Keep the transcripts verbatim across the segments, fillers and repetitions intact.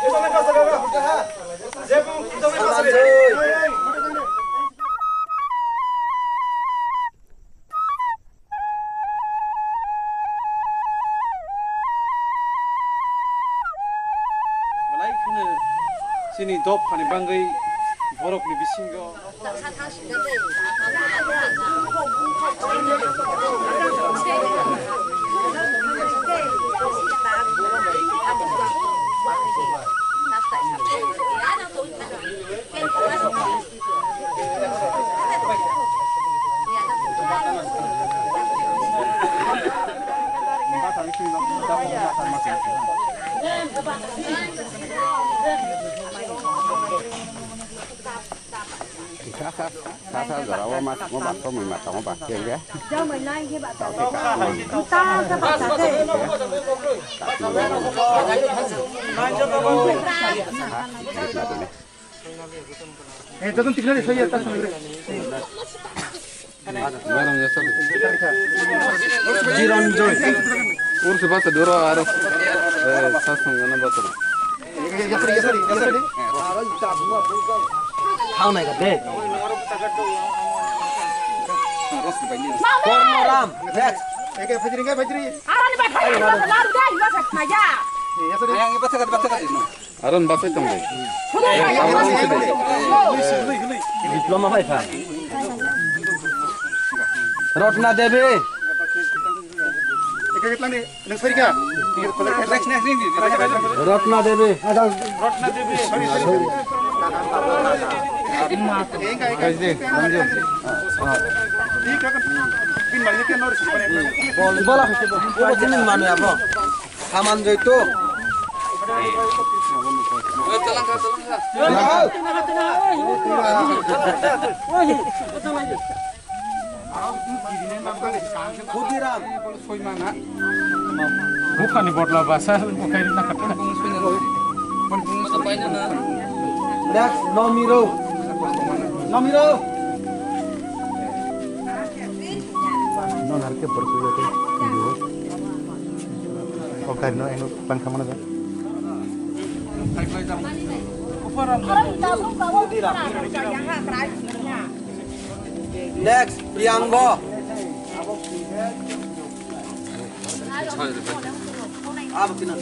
Belai kheno chini dophani bangwi borokni bisingo. Sasa, sasa, jora o mas, mo bangso mui mas, mo bangso ya. Eh, jadon tikna de, soya, tas, soya. Jiron Joy. Ursi basa duro aro. Eh, sasong gana basa. Hao nai ka de. Kormoram. Next. Eke fajri, eke fajri. Arani ba khai, laru dai, ba khai ya. Yang iba thakat, ba thakat no. Aron basai tong dai. Diploma bai pha. Rotna Devi. Rotna Devi. Bola, bola, bola. Saman joito. Khudiram. Bukhani bodla basa bukhai na kata. Next, Nomiro. Nomiro. Non harke borok. O gari no eno tang thangmani ba. Next, Priyango. Abo tina.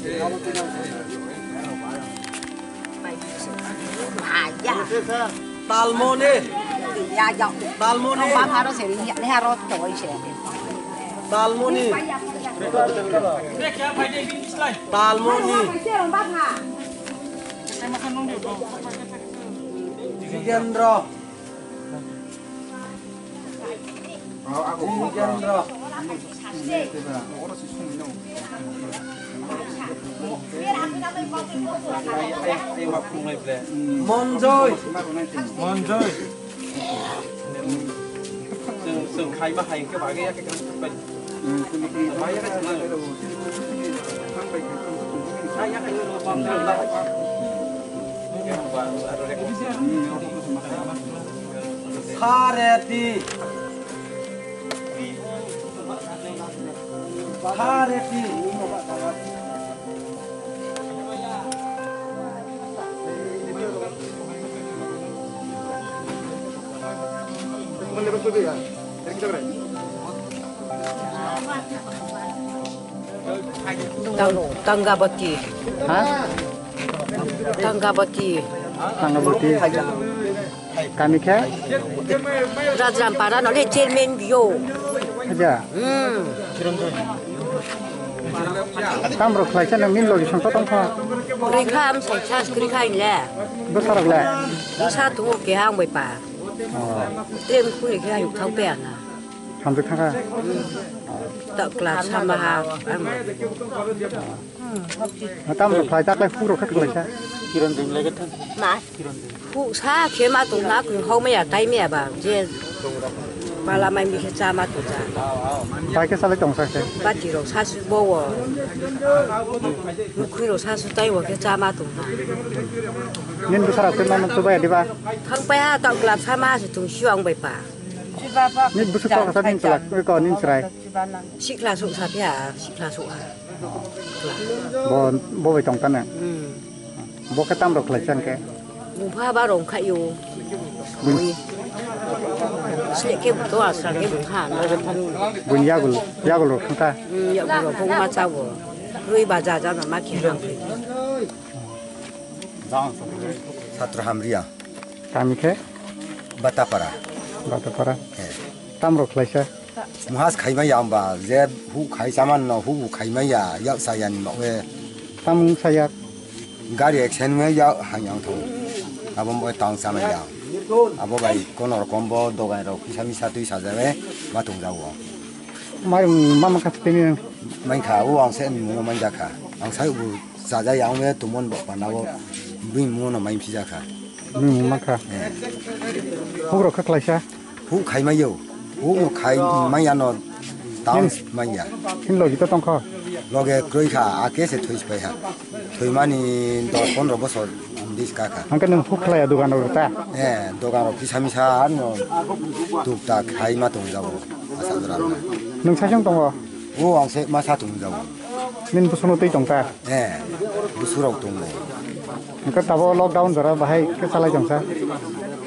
Talmoni. Talmoni. Talmoni. Talmoni. Jigendra. Jigendra. Monjoy. Monjoy. Chwng, chwng hai ma hai hwnkhe bagwi ya khe kwrwng thangbai. Sareti. Sareti. Tang-, Tanggabati. Ha? Tanggabati. Tanggabati. Kami khe? Rajrampara nole chairman biyo. Aja. Hmm. Tamrok khlaisa nang nini logi songsa tongkha. Kwrwi kha, am sai chas kwrwi kha inle. Bwsarok le? Bwsa tongo keha ang bai pa. Oh. Tem kuni khe ang thang pe ana. Hamjak thangkha. Ta kla sama ha. Ang. Tam rok khlai, ta khlai, phuk rok khe khlai kha. Kiron ding lagi thang. Ma. Kiron ding. Phuk sa khe ma tong na, kung hau maya, tai maya ba, je pala mai mi khe cha ma tong cha. Bai khe salai tong sa khe. Bati rok sa su bo wo. Mukhwi rok sa su tai wo khe cha ma tong na. Nin bwsa rok khe ma nang chubai diba? Thang pai ha, ta kla sama se tong sio ang bai pa. Nin bwsa to sa nin chlak, ko nin chrai. Sikla sok sa phia, sikla sok ha. Bo, bo bai tong tane. Hmm. Bo khe tam rok khlai chan khe? Bupha ba rong kha yo. Bun- Sle khe buto asra khe bupha no. Bun yagul, yagul rok thangta. Hmm, yagul rok ma chawo. Rui ba ja ja no ma khe rang. Satro Hamria. Kami khe? Batapara. Batapara. Eh. Tam rok khlai sa? Muhas khaimaya hwnba, je hu khai chaman no hu khaimaya, yak saya ni mawe. Tamung saya. Gari accident me ya hang yang thung. Abo mo tang chamaya. Abo bai kono rokom bo dogan rok kisa misa twi sajawe ma tong jawo. Mai mama kha tini. Mai kha o ang se mo mai jakha. Ang sai bu saja yang me tumon bo panawo. Bui mo no mai phi jakha. Bui mo ma kha. Eh. Huk rok kha khlai sa? Hu khai maiyo. Hu no khai maiya no town maiya. Hin logi to tongkho? Loge kroi kha, a ke se thoi pai ha. Thoi mani dos pondro bosor dis ka kha. Hangke nung hu khlai ya dogan rok ta? Eh, dogan rok kisa misa ar no tuk ta khai ma tong jabo. Asa dora. Nung sasong tongo? O ang se ma sa tong jabo. Nin busuno twi tong ta? Eh, busurok tongo. Hingke tabo lockdown jora bahai khe salai tongsa?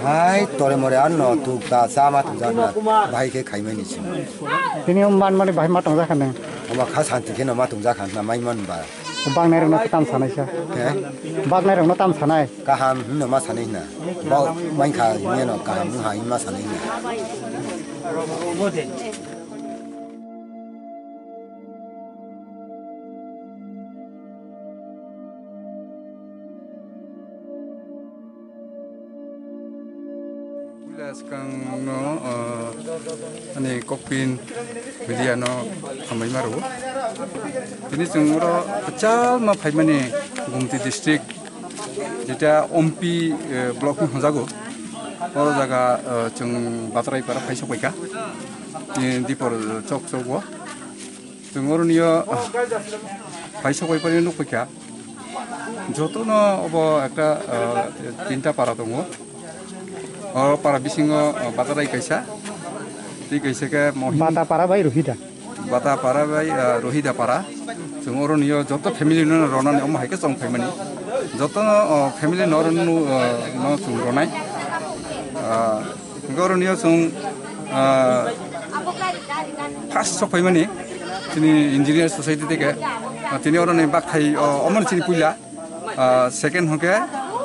Hai, tore more ano tuk ta cha ma tong jakna, bahai khe khaimani simo. Tini o man mani bahai ma tong jakha nang? Oma kha santi khe no ma tong jakha na mai man ba. Bang nai rokno tam sanai sa. He? Bang nai rokno tam sanai? Kaham hinno ma sanai na. Ba mai kha hinno kaham ha hin ma sanai na. Puila swkangno, ah, ani kokpin media no hambai ma rwo. Tini chwng oro kwchal ma phaimani Gumti district, jeta Ompi, eh, block ni hwnjago. Oro jaga, eh, chwng Bataraipara phai sok paikha. Tini dipor chok chok o. Chwng oroni o, ah, phai sok paipari nuk paikha. Jotono obo ekta, ah, tinta para tongo. O para bisingo, ah, Batarai kaisa. Tei kaisa khe Mohin. Bata para bai Rohida. Bata para bai, ah, Rohida para. Chwng oroni o joto family no ronani omo hai khe chong phaimani. Jotono, oh, family no ronu, ah, no chwng ronai. Ah, Hingke oro nio chwng, ah, first sok phaimani chini engineer society theke, ah, tini oro ni bakthai, oh, omo ni chini puila, ah, second hwnkhe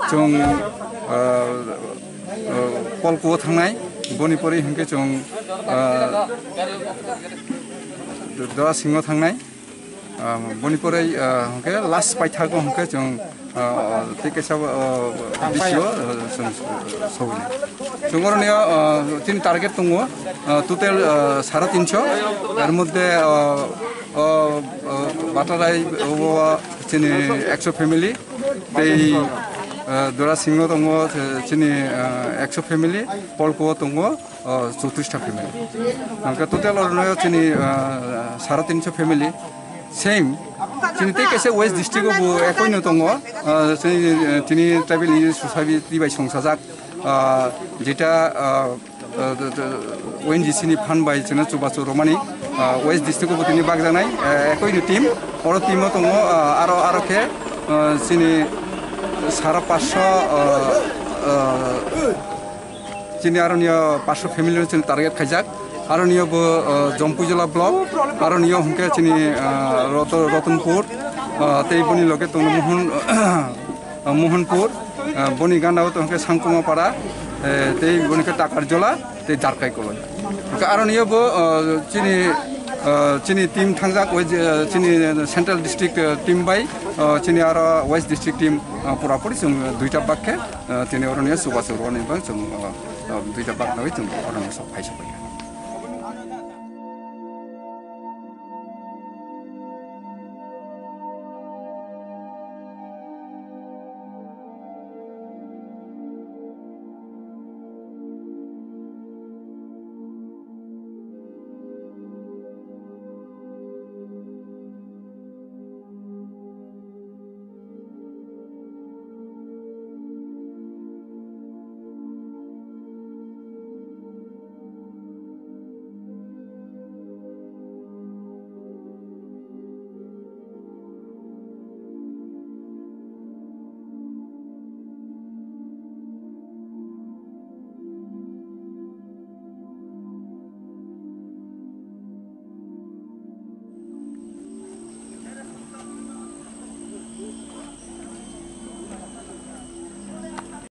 chwng, ah, ah, Polko o thangnai, boni pore hwnkhe chwng, ah, Dora Singh o thangnai. Ah, boni pore, ah, hwnkhe last paithago hwnkhe chwng, ah, tei kaisa, ah, bisio, ah, chwng sogwi. Chwng oroni, ah, chini target tongo, ah, total, ah, sare tinsho, er moddhe, ah, ah, ah, Batarai o chini ekso family, tei, ah, Dora Singh o tongo, chini, ah, ekso family, Polko o tongo, o, chowtrishta family. Hwnkhe total oro no chini, ah, sare tinsho family. Same. Chini tei kaisa West district o bo ekoi no tongo. Ah, chini, eh, chini tribal engineer society bai song sajak, ah, jeta, ah, ah, the, the, O N G C ni phan bai chwngno chubachu romani, ah, West district o bo tini bakjaknai, eh, ekoi ni team. Oro team o tongo, ah, aro, aro khe, ah, chini sara passo, ah, ah, Chini aroniyo passo family no chini target khaijak. Aroniyo bo, ah, Jompuijala block. Aroniyo hwnkhe chini, ah, Roto-, Rotonpur, ah, tei boni loge tongo Mohon, ah, Mohonpur, ah, boni gana o tongkhe Sangkuma Para, eh, tei boni khe Takarjola, tei Jarkai Koloi. Hwnkhe aroniyo bo, ah, chini, ah, chini team thangjak, West, ah, chini Central District, ah, team bai, ah, chini aro West District team, ah, pura puri chwng duita bak khe, ah, chini aroniyo chubachu rwani bang chwng, ah, Ah, duita bak nai chwng oroni sok phai sok phai.